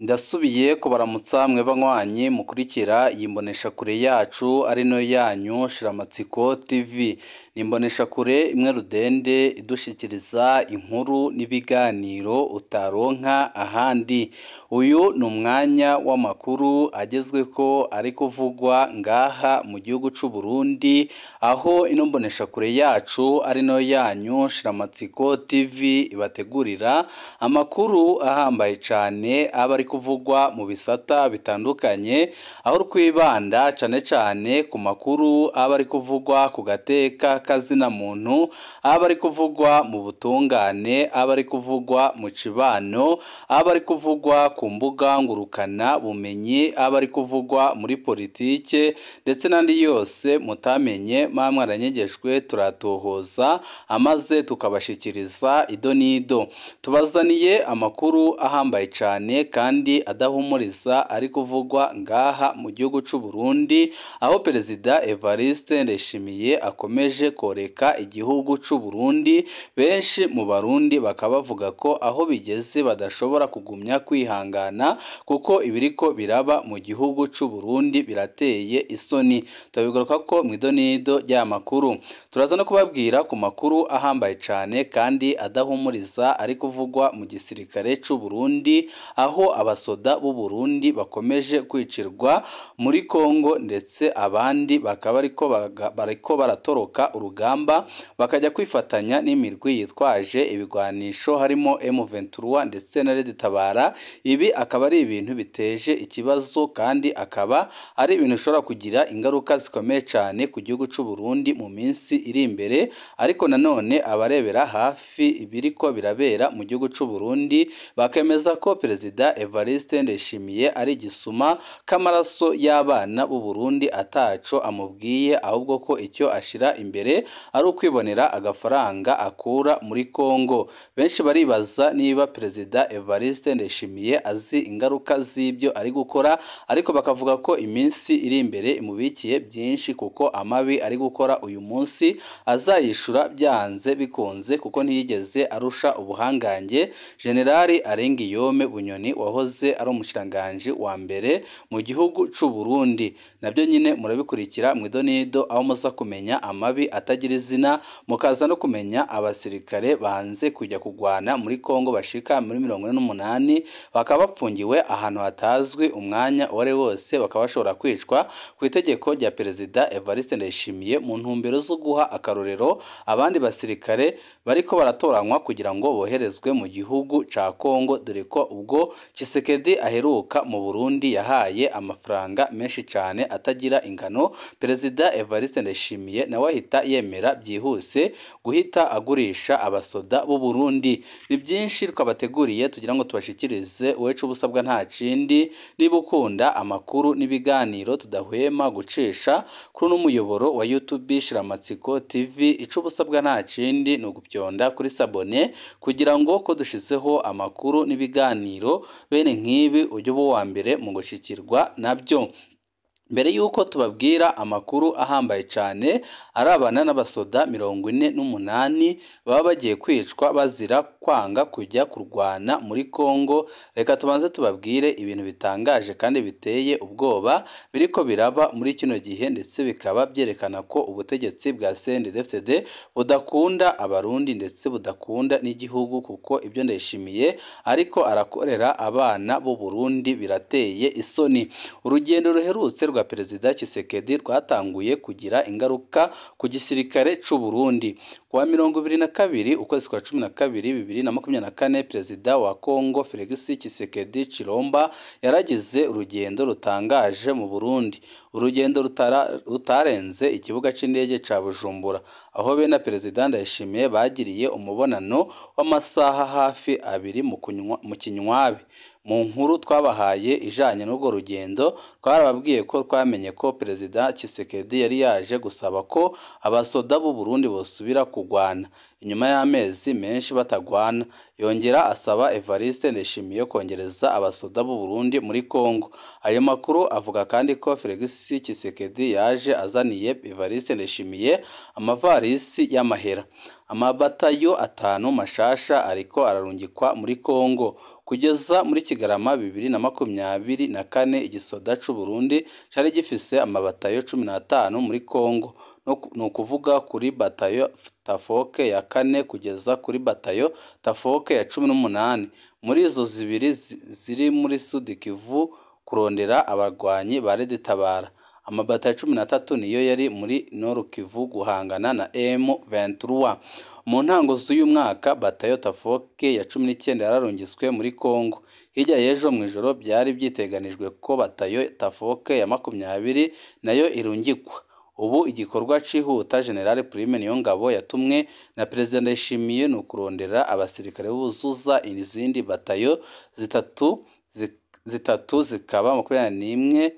Ndasubiye kubaramutsa mwe banywanyi mukurikira iyi mboneshakure yacu ari no yanyu Shiramatsiko TV. Ni imboneshakure imwe rudende idushikiriza inkuru n'ibiganiro utaronka ahandi. Uyu ni umwanya w'amakuru agezweko ari kuvugwa ngaha mu gihugu c'u Burundi, aho ino mboneshakure yacu ari no yanyu Shiramatsiko TV ibategurira amakuru ahambaye cane aba ari kuvugwa mu bisata bitandukanye, aho twibanda cane cane ku makuru aba ari kuvugwa ku gateka kazina muntu, aba ari kuvugwa mu butungane, aba ari kuvugwa mu cibano, aba ari kuvugwa ku mbuga ngurukana bumenyi, aba ari kuvugwa muri politike ndetse n'andi yose mutamenye mwamwe aranyegejwe turatohoza amaze tukabashikiriza ido n'ido. Tubazaniye amakuru ahambaye cane kandi adahumuriza ari kuvugwa ngaha mu gihugu c'u Burundi, aho Perezida Evariste Ndayishimiye akomeje koreka igihugu c'u Burundi. Benshi mu Barundi bakaba bavuga ko aho bigeze badashobora kugumya kwihangana kuko ibiriko biraba mu gihugu c'u Burundi birateye isoni. Turabigaruka ko mu idonido ry'amakuru. Turaza no kubabwira ku makuru ahambaye cane kandi adahumuriza ari kuvugwa mu gisirikare c'u Burundi, aho abasoda b'u Burundi bakomeje kwicirwa muri Kongo ndetse abandi bakaba bariko baratoroka urugamba bakajya kwifatanya n'imirwi yitwaje ibigwanisho harimo M23 ndetse na Red Tabara. Ibi akaba ari ibintu biteje ikibazo kandi akaba ari ibintu bishobora kugira ingaruka zikomeye cane ku gihugu c'u Burundi mu minsi iri imbere. Ariko nanone abarebera hafi ibiriko birabera mu gihugu c'u Burundi bakemeza ko Perezida Evariste Ndayishimiye ari igisuma k'amaraso y'abana b'u Burundi ataco amubwiye, ahubwo ko icyo ashira imbere ari ukwibonera agafaranga akura muri Kongo. Benshi baribaza niba Perezida Evariste Ndayishimiye azi ingaruka z'ibyo ari gukora, ariko bakavuga ko iminsi iri imbere imubikiye byinshi kuko amabi ari gukora uyu munsi azayishura byanze bikunze, kuko ntiyigeze arusha ubuhangange Generali Arengiyome Bunyoni wahoze ari umushikiranganji wa mbere mu gihugu c'u Burundi. Nabyo nyine murabikurikira mu idonido, aho muza kumenya amabi atagira izina, mukaza no kumenya abasirikare banze kujya kugwana muri Kongo bashika muri 48 bakaba bapfungiwe ahantu hatazwi umwanya uwari wose, bakaba bashobora kwicwa ku itegeko rya Perezida Evariste Ndayishimiye mu ntumbero zo guha akarorero abandi basirikare bariko baratoranywa kugira ngo boherezwe mu gihugu ca Kongo, dore ko ubwo Tshisekedi aheruka mu Burundi yahaye amafaranga menshi cane atagira ingano Perezida Evariste Ndayishimiye, nawe ahita yemera byihuse guhita agurisha abasoda b'u Burundi. Ni byinshi twabateguriye tugira ngo tubashikirize, uwecu ubusabwa nta kindi. Niba ukunda amakuru n'ibiganiro tudahwema gucisha kuri n'umuyoboro wa YouTube Shiramatsiko TV, ico ubusabwa nta kindi ni ugupyonda kuri sabone kugira ngo ko dushizeho amakuru n'ibiganiro bene nk'ibi ujye uba uwa mbere mu gushikirwa nabyo. Mbere yuko tubabwira amakuru ahambaye cane arabana n'abasoda 48 baba bagiye kwicwa bazira kwanga kujya kurwana muri Kongo, reka tubanze tubabwire ibintu bitangaje kandi biteye ubwoba biriko biraba muri kino gihe, ndetse bikaba byerekana ko ubutegetsi bwa CNDD-FDD budakunda abarundi ndetse budakunda n'igihugu, kuko ibyo Ndayishimiye ariko arakorera abana b'u Burundi birateye isoni. Urugendo ruherutse rwa Perezida Tshisekedi rwatanguye kugira ingaruka ku gisirikare c'u Burundi. Kuwa 22 ukwezi kwa 12 2024, Perezida wa Kongo Felix Tshisekedi Chilomba yaragize urugendo rutangaje mu Burundi, urugendo rutarenze ikibuga c'indege ca Bujumbura, aho be na Perezida Ndayishimiye bagiriye umubonano w'amasaha hafi abiri mu kinywabi. Mu nkuru twabahaye ijanye n'urwo rugendo, twarababwiye ko twamenye ko Perezida Tshisekedi yari yaje gusaba ko abasoda b'u Burundi bosubira kugwana inyuma y'amezi menshi batagwana. Yongera asaba Evariste Ndayishimiye kongereza abasoda b'u Burundi muri Kongo. Ayo makuru avuga kandi ko Felix Tshisekedi yaje azaniye Evariste Ndayishimiye amavarisi y'amahera. Amabatayo 5 mashasha ariko ararungikwa muri Kongo. Kugeza muri Kigarama 2024 igisoda c'u Burundi cari gifise amabatayo 15 muri Kongo, ni ukuvuga kuri batayo Tafoke ya 4 kugeza kuri batayo Tafoke ya 18. Muri izo zibiri ziri muri Sud Kivu kurondera abarwanyi ba Red Tabara. Amabatayo 13 niyo yari muri Nord Kivu guhangana na M23. Mu ntango z'uyu mwaka batayo Tafoke ya 19 yararungitswe muri Kongo. Hirya y'ejo mw'ijoro byari byiteganijwe ko batayo Tafoke ya 20 nayo irungikwa. Ubu igikorwa cihuta General Prime Niyongabo yatumwe na Perezida Ndayishimiye ni ukurondera abasirikare buzuza izindi batayo zitatu zikaba 21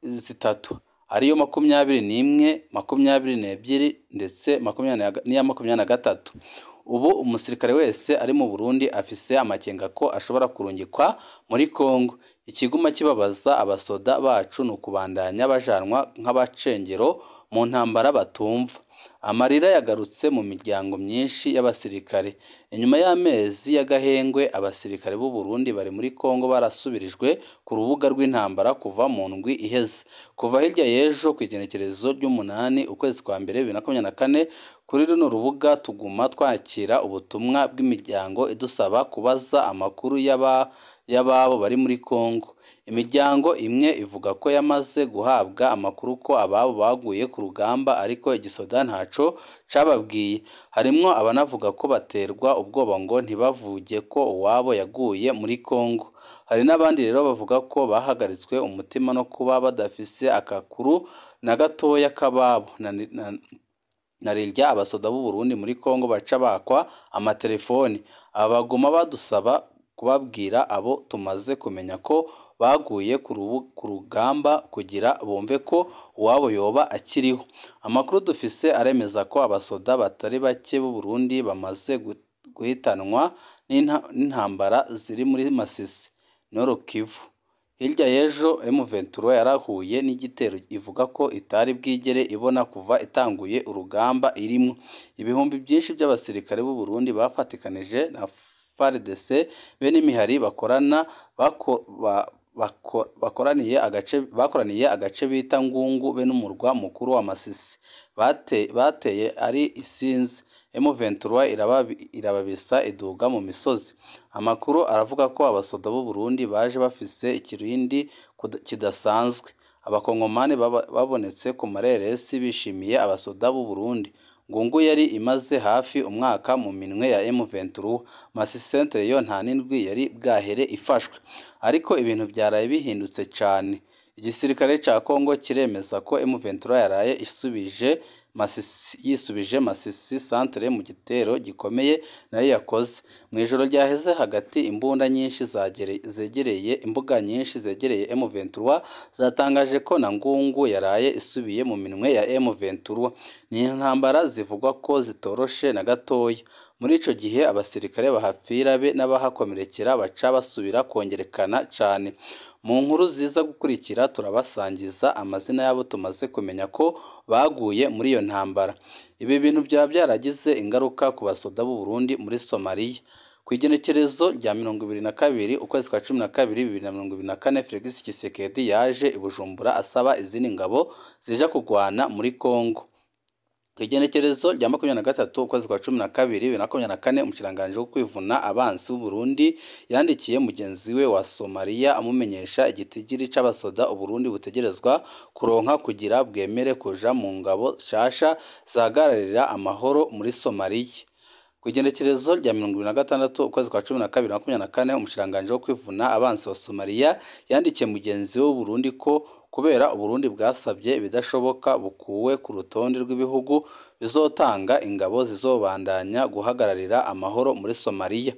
zitatu ariyo 21, 22 ndetse 23. Ubu umusirikare wese ari mu Burundi afise amakenga ko ashobora kurungikwa muri Kongo. Ikiguma kibabaza abasoda bacu ni ukubandanya bajanwa nk'abacengero mu ntambara batumva. Amarira yagarutse mu miryango myinshi y'abasirikare. Inyuma y'amezi y'agahengwe abasirikare b'u Burundi bari muri Kongo barasubirijwe ku rubuga rw'intambara kuva mu ndwi iheze. Kuva hirya y'ejo ku igenekerezo ry'umunani ukwezi kwa mbere 2024, kuri runo rubuga tuguma twakira ubutumwa bw'imiryango idusaba kubaza amakuru y'ababo bari muri Kongo. Imiryango imwe ivuga ko yamaze guhabwa amakuru ko ababo baguye ku rugamba ariko igisoda ntaco cababwiye. Harimwo abanavuga ko baterwa ubwoba ngo ntibavuge ko uwabo yaguye muri Kongo. Hari n'abandi rero bavuga ko bahagaritswe umutima no kuba badafise akakuru na gatoya k'ababo. Narirya abasoda b'u Burundi muri Kongo baca bakwa amatelefoni. Abaguma badusaba kubabwira abo tumaze kumenya ko baguye ku rugamba kugira bumve ko uwabo yoba akiriho. Amakuru dufise aremeza ko abasoda batari bake b'u Burundi bamaze guhitanwa n'intambara ziri muri Masisi, Nord Kivu. Hirya y'ejo M23 yarahuye n'igitero ivuga ko itari bwigere ibona kuva itanguye urugamba irimwo. Ibihumbi byinshi by'abasirikare b'u Burundi bafatikanije na FARDC be n'imihari bakorana bakoraniye agace bita Ngungu be n'umurwa mukuru wa Masisi. Bateye ari isinzi. M23 irababisa iduga mu misozi. Amakuru aravuga ko abasoda b'u Burundi baje bafise ikirindi kidasanzwe. Abakongomani babonetse ku mareresi bishimiye abasoda b'u Burundi. Ngungu yari imaze hafi umwaka mu minwe ya M23. Masisi Centre yo nta n'indwi yari bwahere ifashwe. Ariko ibintu byaraye bihindutse cyane. Igisirikare ca Kongo kiremeza ko M23 yaraye yisubije Masisi Centre mu gitero gikomeye nayo yakoze. Mu ijoro ryaheze hagati imbunda nyinshi zegereye imbuga nyinshi zegereye M23 zatangaje ko na Ngungu yaraye isubiye mu minwe ya M23. Ni intambara zivugwa ko zitoroshe na gatoya. Muri ico gihe abasirikare bahapfira be n'abahakomerekera baca basubira kongerekana cane. Mu nkuru ziza gukurikira turabasangiza amazina yabo tumaze kumenya ko baguye muri iyo ntambara. Ibi bintu byaba byaragize ingaruka ku basoda b'u Burundi muri Somalia. Ku igenekerezo rya 22 ukwezi kwa 12 2024, Felix Tshisekedi yaje i Bujumbura asaba izindi ngabo zija kugwana muri Kongo. Ku igenekerezo rya 23 ukwezi kwa 12 2024, umushikiranganji wo kwivuna abansi b'u Burundi yandikiye mugenzi we wa Somalia amumenyesha igitigiri c'abasoda u Burundi butegerezwa kuronka kugira bwemere kuja mu ngabo shasha zahagararira amahoro muri Somalia. Ku igenekerezo rya 26 ukwezi kwa 12 2024, umushikiranganji wo kwivuna abansi wa Somalia yandikiye mugenzi we w'u Burundi ko kubera Uburundi bwasabye ibidashoboka bukuwe ku rutonde rw'ibihugu bizotanga ingabo zizobandanya guhagararira amahoro muri Somalia.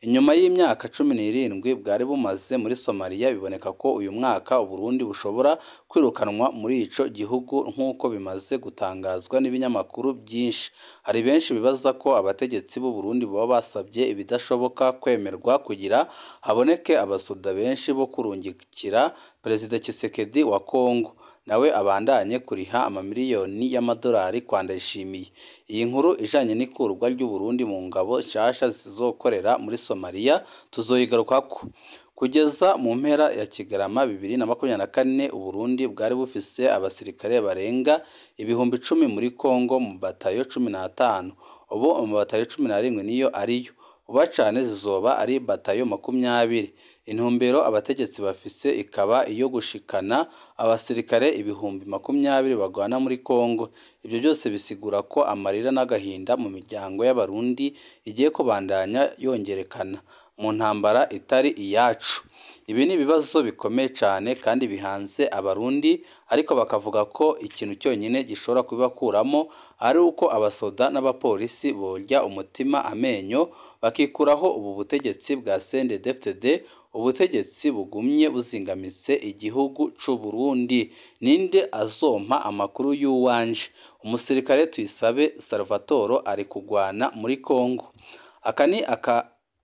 Inyuma y'imyaka 17 bwari bumaze muri Somalia, biboneka ko uyu mwaka Uburundi bushobora kwirukanwa muri ico gihugu nk'uko bimaze gutangazwa n'ibinyamakuru byinshi. Hari benshi bibaza ko abategetsi b'u Burundi baba basabye ibidashoboka kwemerwa kugira haboneke abasoda benshi bo kurungikira Perezida Tshisekedi wa Kongo. nawe abandanye kuriha amamiliyoni y'amadolari kwa Ndayishimiye. Iyi nkuru ijanye n'ikurwa ry'u Burundi mu ngabo nshasha zizokorera muri Somalia tuzoyigarukako. Kugeza mu mpera ya Kigarama 2024 u Burundi bwari bufise abasirikare barenga 10,000 muri Kongo mu batayo 15. Ubu amabatayo 11 niyo ariyo, uba cane zizoba ari batayo 20. Intumbero abategetsi bafise ikaba iyo gushikana abasirikare 20,000 bagwana muri Kongo. Ibyo byose bisigura ko amarira n'agahinda mu miryango y'abarundi igiye kubandanya yongerekana mu ntambara itari iyacu. Ibi ni ibibazo bikomeye cane kandi bihanze abarundi, ariko bakavuga ko ikintu cyonyine gishobora kubibakuramo ari uko abasoda n'abapolisi borya umutima amenyo bakikuraho ubu butegetsi bwa CNDD-FDD, ubutegetsi bugumye buzingamitse igihugu c'u Burundi. Ninde azompa amakuru y'uwanje? Umusirikare Tuyisabe Salvatore ari kugwana muri Kongo. Aka ni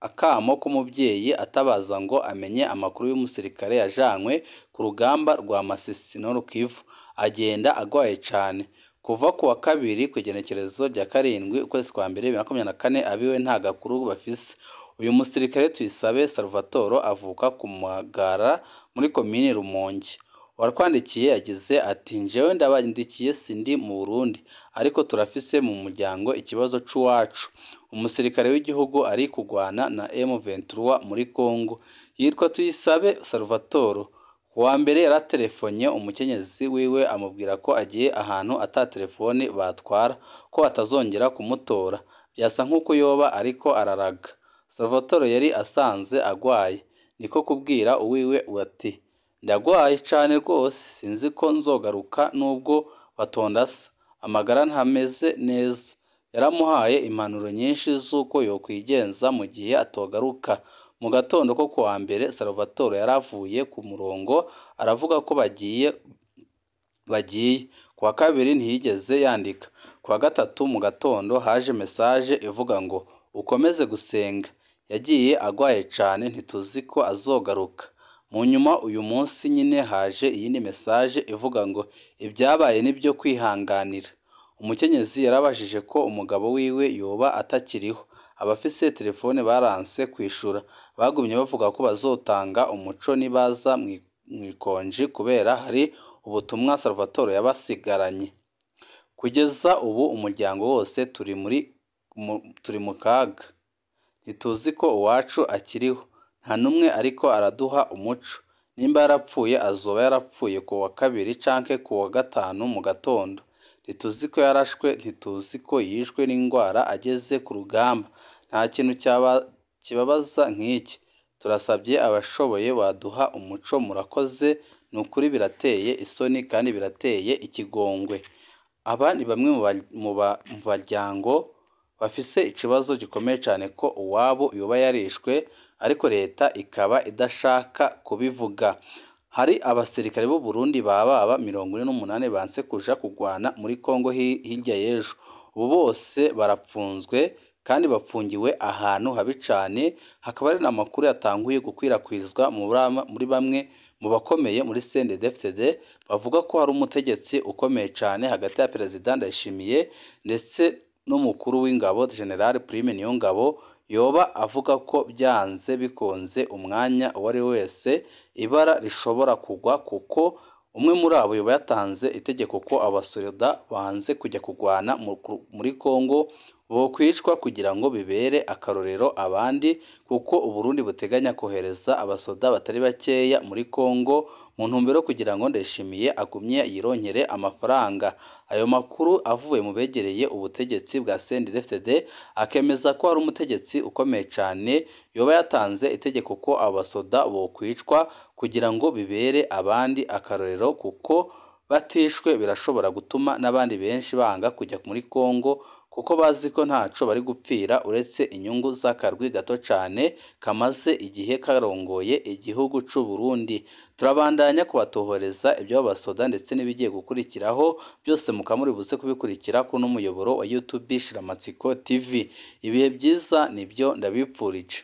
akamo k'umubyeyi atabaza ngo amenye amakuru y'umusirikare yajanywe ku rugamba rwa Masisi Nord Kivu, agenda agwaye cane. Kuva ku wa kabiri kw'igenekerezo rya 7 ukwezi kwa mbere 2024 abiwe nta gakuru bafise. Uyu musirikare Tuyisabe Salvatore avuka ku Magara muri komini Rumonge. Uwatwandikiye yagize ati: "Njewe ndabandikiye sindi mu Burundi, ariko turafise mu muryango ikibazo c'uwacu. Umusirikare w'igihugu ari kugwana na M23 muri Kongo, yitwa Tuyisabe Salvatore. Kuwa mbere yaratelefonye umukenyezi wiwe amubwira ko agiye ahantu ata telefoni batwara, ko atazongera kumutora. Byasa nk'uko yoba ariko araraga. Salvatore yari asanze agwaye, niko kubwira uwiwe ati: ndagwaye cane rwose, sinzi ko nzogaruka nubwo batondasa, amagara ntameze neza. Yaramuhaye impanuro nyinshi z'uko yokwigenza mu gihe atogaruka. Mu gatondo ko kuwa mbere Salvatore yaravuye ku murongo aravuga ko bagiye. Kuwa kabiri ntiyigeze yandika. Kuwa gatatu mu gatondo haje message ivuga ngo ukomeze gusenga. Yagiye agwaye cane, ntituzi ko azogaruka. Mu nyuma uyu munsi nyine haje iyindi message ivuga ngo ibyabaye nibyo kwihanganira. Umukenyezi yarabajije ko umugabo wiwe yoba atakiriho. Abafise telefone baranse kwishura, bagumye bavuga ko bazotanga umuco nibaza mw'ikonji kubera hari ubutumwa Salvatore yabasigaranye. Kugeza ubu umuryango wose turi mu kaga, ntituzi ko uwacu akiriho, nta n'umwe ariko araduha umuco. Nimba yarapfuye azoba yarapfuye ku wa kabiri canke ku wa gatanu mu gatondo. Ntituzi ko yarashwe, ntituzi ko yishwe n'indwara ageze ku rugamba. Nta kintu kibabaza nk'iki. Turasabye abashoboye baduha umuco, murakoze. Ni ukuri birateye isoni kandi birateye ikigongwe. Aba ni bamwe mu baryango bafise ikibazo gikomeye cyane ko uwabo yoba yarishwe, ariko leta ikaba idashaka kubivuga. Hari abasirikare b'u Burundi baba 48 banse kuja kugwana muri Kongo hirya y'ejo. Ubu bose barapfunzwe kandi bapfungiwe ahantu habi cane. Hakaba hari n'amakuru yatanguye gukwirakwizwa muri bamwe mu bakomeye muri CNDD-FDD bavuga ko hari umutegetsi ukomeye cane hagati ya Perezida Ndayishimiye ndetse n'umukuru w'ingabo General Prime Niyongabo, yoba avuga ko byanze bikunze umwanya uwo ari wese ibara rishobora kugwa, kuko umwe muri abo yoba yatanze itegeko ko abasoda banze kujya kugwana muri Kongo bokwicwa kugira ngo bibere akarorero abandi, kuko u Burundi buteganya kohereza abasoda batari bakeya muri Kongo mu ntumbero kugira ngo Ndayishimiye agumye yironkere amafaranga. Ayo makuru avuye mu begereye ubutegetsi bwa CNDD-FDD akemeza ko hari umutegetsi ukomeye cyane yoba yatanze itegeko ko abasoda bokwicwa kugira ngo bibere abandi akarorero, kuko batishwe birashobora gutuma n'abandi benshi banga kujya muri Kongo, kuko bazi ko ntaco bari gupfira uretse inyungu z'akarwi gato cane kamaze igihe karongoye igihugu c'u Burundi. Turabandanya kubatohoreza ibyo basoda ndetse n'ibigiye gukurikiraho byose, mukamuri buze kubikurikira kuno muyoboro wa YouTube Shiramatsiko TV. Ibihe byiza nibyo ndabipfurije.